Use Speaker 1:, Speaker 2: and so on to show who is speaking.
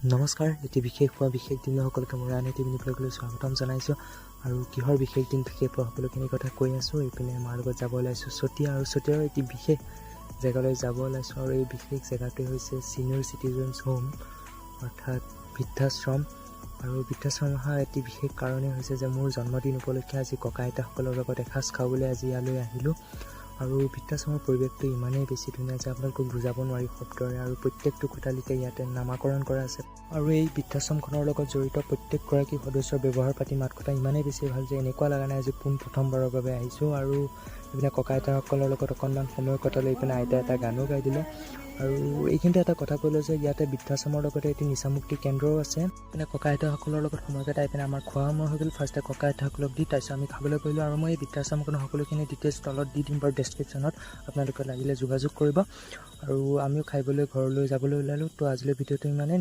Speaker 1: নমস্কাৰ। এটি বিশেষ পুৱা, বিশেষ দিনৰ সকলোকে মোৰ আন এটি মিনি ব্লগলৈ স্বাগতম জনাইছোঁ। আৰু কিহৰ বিশেষ দিন, বিশেষ পুৱা, সকলোখিনি কথা কৈ আছোঁ। এইপিনে মাৰ লগত যাব ওলাইছোঁ চতিয়া আৰু চতিয়াৰ এটি বিশেষ জেগালৈ যাব ওলাইছোঁ। আৰু এই বিশেষ জেগাটোৱে হৈছে ছিনিয়ৰ চিটিজেনছ হোম, অৰ্থাৎ বৃদ্ধাশ্ৰম। আৰু বৃদ্ধাশ্ৰম অহা এটি বিশেষ কাৰণেই হৈছে যে মোৰ জন্মদিন উপলক্ষে আজি ককা আইতাসকলৰ লগত এসাঁজ খাবলৈ আজি ইয়ালৈ আহিলোঁ। আৰু বৃদ্ধাশ্ৰমৰ পৰিৱেশটো ইমানেই বেছি ধুনীয়া যে আপোনালোকক বুজাব নোৱাৰি শব্দৰে। আৰু প্ৰত্যেকটো কোঠালিতে ইয়াতে নামাকৰণ কৰা আছে। আৰু এই বৃদ্ধাশ্ৰমখনৰ লগত জড়িত প্ৰত্যেকগৰাকী সদস্যৰ ব্যৱহাৰ পাতি, মাত কথা ইমানেই বেছি ভাল যে এনেকুৱা লগা নাই আজি পোন প্ৰথমবাৰৰ বাবে আহিছোঁ। আৰু এইপিনে ককা আইতাসকলৰ লগত অকণমান সময় কটালোঁ। এইপিনে আইতাই এটা গানো গাই দিলে। আৰু এইখিনিতে এটা কথা কৈ লওঁ যে ইয়াতে বৃদ্ধাশ্ৰমৰ লগতে এটি নিচামুক্তি কেন্দ্ৰও আছে। এইপিনে ককা আইতাসকলৰ লগত সময় কটাই পিনে আমাৰ খোৱা সময় হৈ গ'ল। ফাৰ্ষ্টে ককা আইতাসকলক দি তাৰপিছত আমি খাবলৈ কৰিলোঁ। আৰু মই এই বৃদ্ধাশ্ৰমখনৰ সকলোখিনি ডিটেইলছ তলত দি দিম বাৰু ডেছক্ৰিপশ্যনত, আপোনালোকে লাগিলে যোগাযোগ কৰিব। আৰু আমিও খাই বৈ ঘৰলৈ যাবলৈ ওলালোঁ। তো আজিলৈ ভিডিঅ'টো ইমানেই।